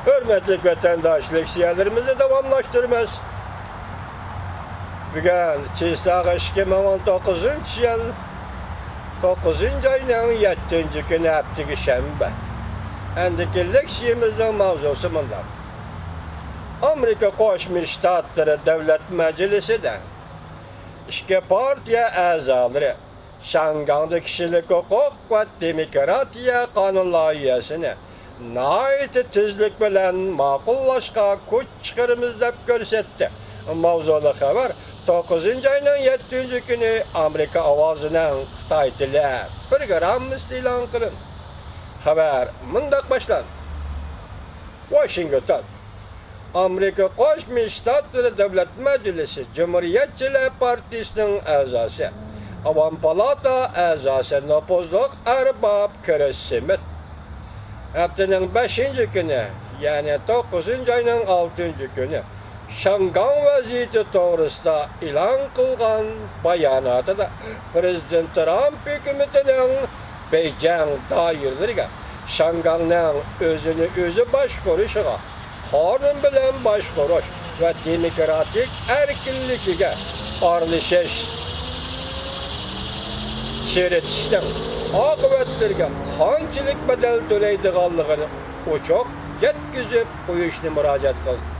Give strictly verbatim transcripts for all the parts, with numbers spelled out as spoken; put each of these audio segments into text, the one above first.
ھۆرمەتلىك ۋەتەنداش، لېكسىيەلىرىمىزنى داۋاملاشتۇرىمىز. بۈگۈن چىسلاغا ئىككى مىڭ ئون توققۇزىنچى يىل، توققۇزىنچى ئاينىڭ يەتتىنچى كۈنى، ھەپتىگە شەنبە. ئەندىكى لېكسىيىمىزنىڭ ماۋزۇسى مۇنداق. ئامېرىكا قوشما شتاتلىرى دۆلەت مەجلىسىدە ئىككى پارتىيە ئەزالىرى شياڭگاڭدا كىشىلىك ھوقۇق ۋە دېموكراتىيە قانۇن لايىھەسىنى ناھايىتى تېزلىك بىلەن ماقۇللاشقا كۈچ چىقىرىمىز، دەپ كۆرسەتتى. ماۋزۇلۇق خەۋەر توققۇزىنچى ئاينىڭ يەتتىنچى كۈنى ئامېرىكا ئاۋازىنىڭ خىتاي تىلى پروگراممىسىدا ئېلان قىلىندى. خەۋەر مۇنداق باشلاندى. ۋاشىنگتون. ئامېرىكا قوشما شتاتلىرى دۆلەت مەجلىسى جۇمھۇرىيەتچىلەر پارتىيىسىنىڭ ئەزاسى، ئاۋام پالاتا ئەزاسى، نوپۇزلۇق ئەرباب كىرىس سمىت ھەپتىنىڭ بەشىنچى كۈنى، يەنى توققۇزىنچى ئاينىڭ ئالتىنچى كۈنى شياڭگاڭ ۋەزىيىتى توغرىسىدا ئېلان قىلغان باياناتىدا پىرېزىدېنت ترامپ ھۆكۈمىتىنىڭ بېيجىڭ دائىرىلىرىگە شياڭگاڭنىڭ ئۆزىنى ئۆزى باشقۇرۇشىغا، قانۇن بىلەن باشقۇرۇش ۋە دېموكراتىك ئەركىنلىكىگە ئارىلىشىش، چىرىتىشنىڭ ئاقىۋەتلىرىگە قانچىلىك بەدەل تۆلەيدىغانلىقىنى ئوچۇق يەتكۈزۈپ قويۇشنى مۇراجىئەت قىلدى.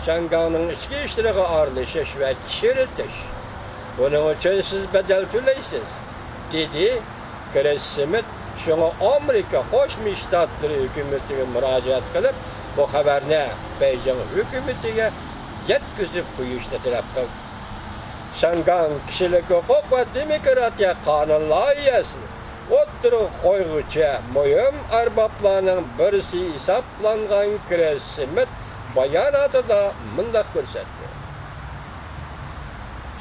شياڭگاڭنىڭ ئىچكى ئىشلىرىغا ئارىلىشىش ۋە چىرىتىش، بۇنىڭ ئۈچۈن سىز بەدەل تۆلەيسىز، دېدى كىرىس سمىت. شۇڭا ئامېرىكا قوشما شتاتلىرى ھۆكۈمىتىگە مۇراجىئەت قىلىپ، بۇ خەۋەرنى بېيجىڭ ھۆكۈمىتىگە يەتكۈزۈپ قويۇشنى تەلەپ قىلدى. شياڭگاڭ كىشىلىك ھوقۇق ۋە دېموكراتىيە قانۇن لايىھەسىنى ئوتتۇرىغا قويغۇچى مۇھىم ئەربابلارنىڭ بىرسى ھېسابلانغان كىرىس سمىت باياناتىدا مۇنداق كۆرسەتتى.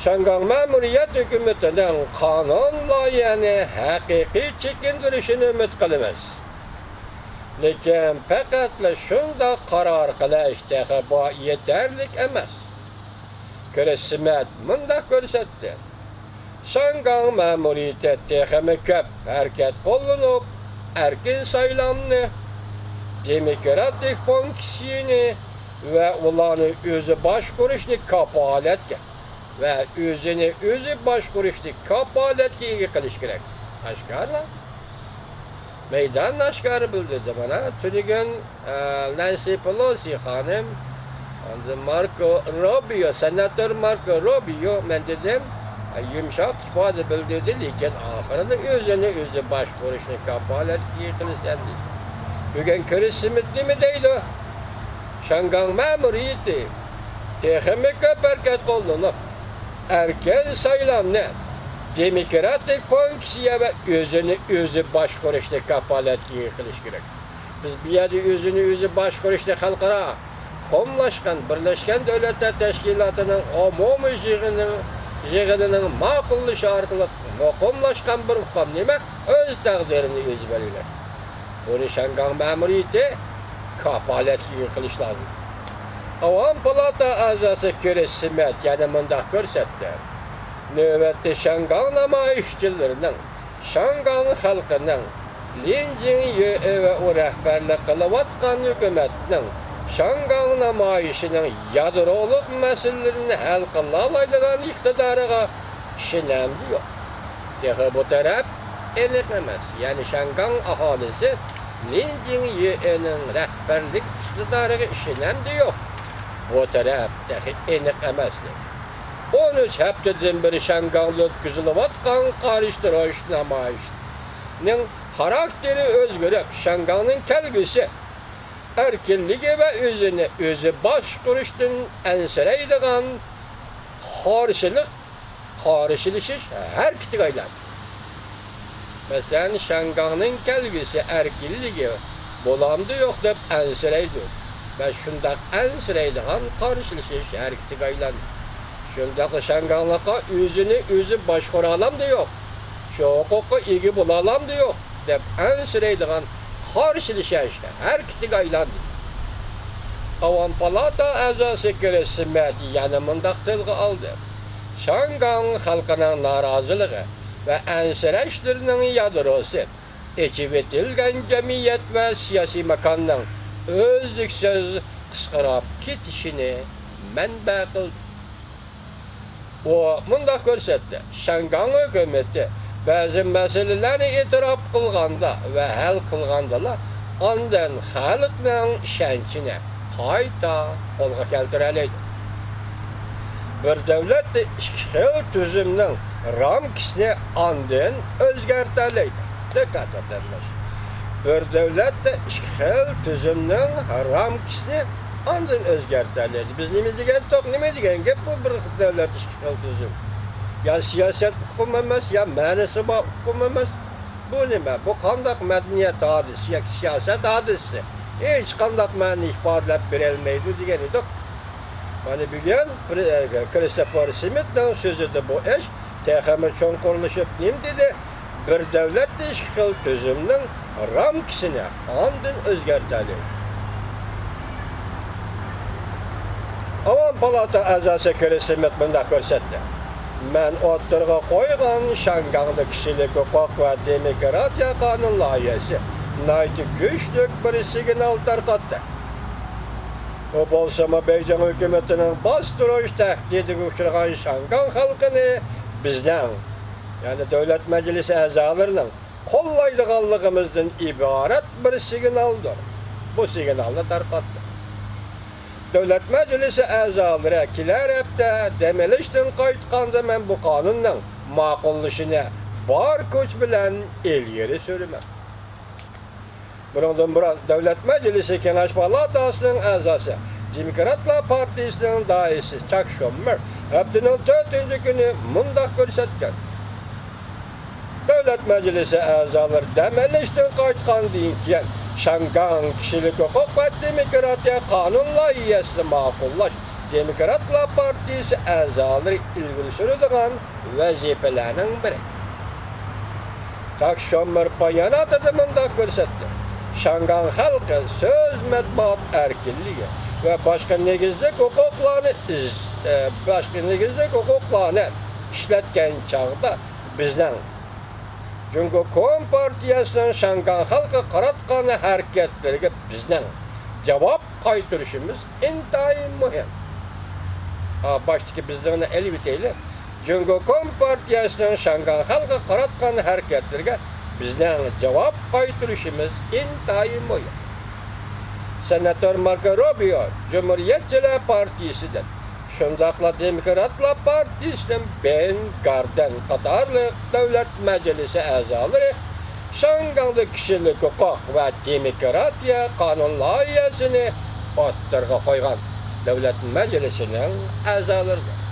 شياڭگاڭ مەمۇرىيەت ھۆكۈمىتىنىڭ قانۇن لايىھەنى ھەقىقىي چېكىندۈرۈشىنى ئۈمىد قىلىمىز. لېكىن پەقەتلا شۇنداق قارار قىلىش تېخى بۇ يېتەرلىك ئەمەس. كىرىس سمىت مۇنداق كۆرسەتتى. شياڭگاڭ مەمۇرىيىتى تېخىمۇ كۆپ ھەرىكەت قوللىنىپ، ئەركىن سايلامنى، دېموكراتىك فۇنكسىيىنى ۋە ئۇلارنى ئۆزى باشقۇرۇشنى كاپالەتكە ۋە ئۆزىنى ئۆزى باشقۇرۇشنى كاپالەتكە ئىگە قىلىش كېرەك. ئاشكارىلا. مەيدان ئاشكارا بىلدۈردى. مانا، تۈنۈگۈن، ئە، نانسى پېلوسى خانىم، ئاندىن ماركو روبىيو، سېناتور ماركو روبىيو، مەن دېدىم، ئە، يۇمشاق ئىپادە بىلدۈردى، لېكىن ئاخىرىدا ئۆزىنى ئۆزى باشقۇرۇشنى كاپالەتكە ئىگە قىلىسەن دېدى. بۈگۈن كىرىس سمىت نېمە دەيدۇ؟ شياڭگاڭ مەمۇرىيىتى تېخىمۇ كۆپ ھەرىكەت قوللىنىپ، ئەركىن سايلامنى، دېموكراتىك فۇنكسىيە ۋە ئۆزىنى ئۆزى باشقۇرۇشنى كاپالەتكە ئىگە قىلىش كېرەك. بىز بۇ يەردە ئۆزىنى ئۆزى باشقۇرۇشنى خەلقئارا ئۇقۇملاشقان بىرلەشكەن دۆلەتلەر تەشكىلاتىنىڭ ئومۇمىي يىغىنىنىڭ، يىغىنىنىڭ ماقۇللىشى ئارقىلىق مۇقىملاشقان بىر ئۇقۇم نېمە؟ ئۆز تەقدىرىنى ئۆزى بەلگىلەش. بۇنى شياڭگاڭ مەمۇرىيىتى كاپالەتكە ئىگە قىلىش لازىم. ئاۋام پالاتا ئەزاسى كىرىس سمىت يەنە مۇنداق كۆرسەتتى. نۆۋەتتە شياڭگاڭ نامايىشچىلىرىنىڭ شياڭگاڭ خەلقىنىڭ لىن جىڭيۈې ۋە ئۇ رەھبەرلىك قىلىۋاتقان ھۆكۈمەتنىڭ شياڭگاڭ نامايىشىنىڭ يادرولۇق مەسىلىلىرىنى ھەل قىلالايدىغان ئىقتىدارىغا ئىشىنەمدۇ يوق؟ تېخى بۇ تەرەپ ئېنىق ئەمەس. يەنى شياڭگاڭ ئاھالىسى لىن جىڭيۈېنىڭ رەھبەرلىك ئىقتىدارىغا ئىشىنەمدۇ يوق؟ بۇ تەرەپ تېخى ئېنىق ئەمەس. ئون ئۈچ ھەپتىدىن بېرى شياڭگاڭدا ئۆتكۈزۈلۈۋاتقان قارشى تۇرۇش نامايىشىنىڭ خاراكتېرى ئۆزگىرىپ، شياڭگاڭنىڭ كەلگۈسى ئەركىنلىكى ۋە ئۆزىنى ئۆزى باشقۇرۇشتىن ئەنسىرەيدىغان، قارشىلىق، قارشىلىشىش ھەرىكىتىگە ئايلاندى. مەسىلەن، شياڭگاڭنىڭ كەلگۈسى ئەركىنلىكى بولامدۇ يوق دەپ ئەنسىرەيدۇ ۋە شۇنداق ئەنسىرەيدىغان قارشىلىشىش ھەرىكىتىگە ئايلاندى. شۇنداقلا شياڭگاڭلىققا ئۆزىنى ئۆزى باشقۇرالامدۇ يوق، شۇ ھوقۇققا ئىگە بولالامدۇ يوق دەپ ئەنسىرەيدىغان قارشىلىشىش ھەرىكىتىگە ئايلاندى. ئاۋام پالاتا ئەزاسى كىرىس سمىت يەنە مۇنداق تىلغا ئالدى. شياڭگاڭ خەلقىنىڭ نارازىلىقى ۋە ئەنسىرەشلىرىنىڭ يادروسى ئېچىۋېتىلگەن جەمئىيەت ۋە سىياسىي ماكاننىڭ ئۈزلۈكسىز قىسقىراپ كېتىشىنى مەنبە قىلدى. ئۇ مۇنداق كۆرسەتتى: شياڭگاڭ ھۆكۈمىتى بەزى مەسىلىلەرنى ئېتىراپ قىلغاندا ۋە ھەل قىلغاندىلا، ئاندىن خەلقنىڭ ئىشەنچىنى قايتا قولغا كەلتۈرەلەيدۇ. بىر دۆلەت ئىككى خىل تۈزۈمنىڭ رامكىسىنى ئاندىن ئۆزگەرتەلەيدۇ. دىققەت قىلىڭلار. بىر دۆلەت ئىككى خىل تۈزۈمنىڭ رامكىسىنى ئاندىن ئۆزگەرتەلەيدۇ. بىز نېمە دېگەنتۇق؟ نېمە دېگەن گەپ بۇ بىر دۆلەت ئىككى خىل تۈزۈم؟ يا سىياسەت ئۇقۇمى ئەمەس، يا مەنىسى بار ئۇقۇم ئەمەس. بۇ نېمە؟ بۇ قانداق مەدەنىيەت ھادىسىسى ياكى سىياسەت ھادىسىسى؟ ھېچقانداق مەنىنى ئىپادىلەپ بېرەلمەيدۇ دېگەن ئىدۇق. مانا بۈگۈن پر-، كىرىستوفېر سمىتنىڭ سۆزىدە بۇ ئىش تېخىمۇ چوڭقۇرلىشىپ نېمە دېدى؟ بىر دۆلەتتە ئىككى خىل تۈزۈمنىڭ رامكىسىنى ئاندىن ئۆزگەرتەلەيدۇ. ئاۋام پالاتا ئەزاسى كىرىس سمىت مۇنداق كۆرسەتتى: مەن ئوتتۇرىغا قويغان شياڭگاڭدا كىشىلىك ھوقۇق ۋە دېموكراتىيە قانۇن لايىھەسى ناھايىتى كۈچلۈك بىر سىگنال تارقاتتى. ئۇ بولسىمۇ بېيجىڭ ھۆكۈمىتىنىڭ باستۇرۇش تەھدىتىگە ئۇچرىغان شياڭگاڭ خەلقىنى بىزنىڭ، يەنى دۆلەت مەجلىسى ئەزالىرىنىڭ قوللايدىغانلىقىمىزدىن ئىبارەت بىر سىگنالدۇر. بۇ سىگنالنى تارقاتتى. دۆلەت مەجلىسى ئەزالىرى كېلەر ھەپتە دەم ئېلىشتىن قايتقاندا مەن بۇ قانۇننىڭ ماقۇللىشىنى بار كۈچ بىلەن ئىلگىرى سۈرىمەن. بۇنىڭدىن بۇرۇن دۆلەت مەجلىسى كېڭەش پالاتاسىنىڭ ئەزاسى، دېموكراتلار پارتىيىسىنىڭ دائىرىسى چاك شوممېر ھەپتىنىڭ تۆتىنچى كۈنى مۇنداق كۆرسەتكەن: دۆلەت مەجلىسى ئەزالىرى دەم ئېلىشتىن قايتقاندىن كېيىن، شياڭگاڭ كىشىلىك ھوقۇق ۋە دېموكراتىيە قانۇن لايىھەسىنى ماقۇللاش دېموكراتلار پارتىيىسى ئەزالىرى ئىلگىرى سۈرىدىغان ۋەزىپىلەرنىڭ بىرى. چاك شوممېر باياناتىدا مۇنداق كۆرسەتتى: شياڭگاڭ خەلقى سۆز، مەتبۇئات ئەركىنلىكى ۋە باشقا نېگىزلىك ھوقۇقلارنى ئىز-، ئە، باشقا نېگىزلىك ھوقۇقلارنى ئىشلەتكەن چاغدا بىزنىڭ جۇڭگو كومپارتىيەسىنىڭ شياڭگاڭ خەلقىگە قاراتقان ھەرىكەتلىرىگە بىزنىڭ جاۋاب قايتۇرۇشىمىز ئىنتايىن مۇھىم. ئا، باشتىكى بىزنىڭنى ئېلىۋېتەيلى. جۇڭگو كومپارتىيەسىنىڭ شياڭگاڭ خەلقىگە قاراتقان ھەرىكەتلىرىگە بىزنىڭ جاۋاب قايتۇرۇشىمىز ئىنتايىن مۇھىم. سېناتور ماركو روبىيو جۇمھۇرىيەتچىلەر پارتىيىسىدىن، شۇنداقلا دېموكراتلار پارتىيىسىدىن بېن گاردېن قاتارلىق دۆلەت مەجلىسى ئەزالىرى شياڭگاڭدا كىشىلىك ھوقۇق ۋە دېموكراتىيە قانۇن لايىھەسىنى ئوتتۇرىغا قويغان دۆلەت مەجلىسىنىڭ ئەزالىرىدۇر.